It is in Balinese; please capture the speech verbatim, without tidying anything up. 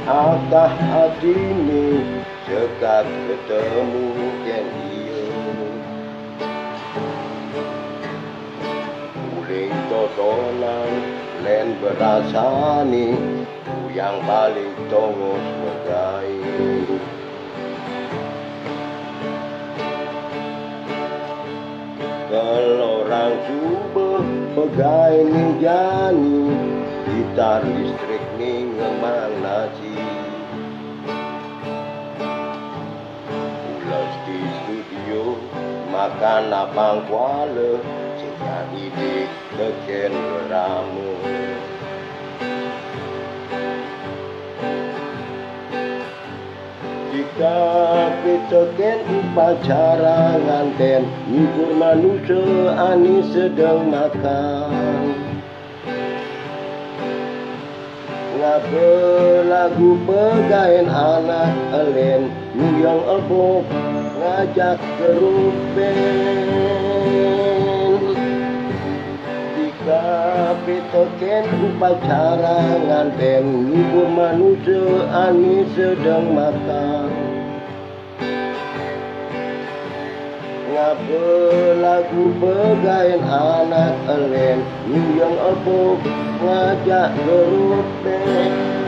Akah atini sekat ketemu kén iyé. Uling totonan lén berasani, kuyang balik tongos megai. Kelorang suba pegai ni jani, gitar listrik ni ngemanasi. Pules di studio, makan apang kuala, sing nyanyi di tekén rama. Jika pitaken upacara ngantén, ngibur manusa ané sedeng makan. Ngaba lagu pegaén anak elén, nyuyang ebok ngajak gerut band. Jika pitaken upacara ngantén, ngibur manusa ané sedeng makan. Ngaba lagu pegaén anak elén, nyuyang ebok ngajak gerut band.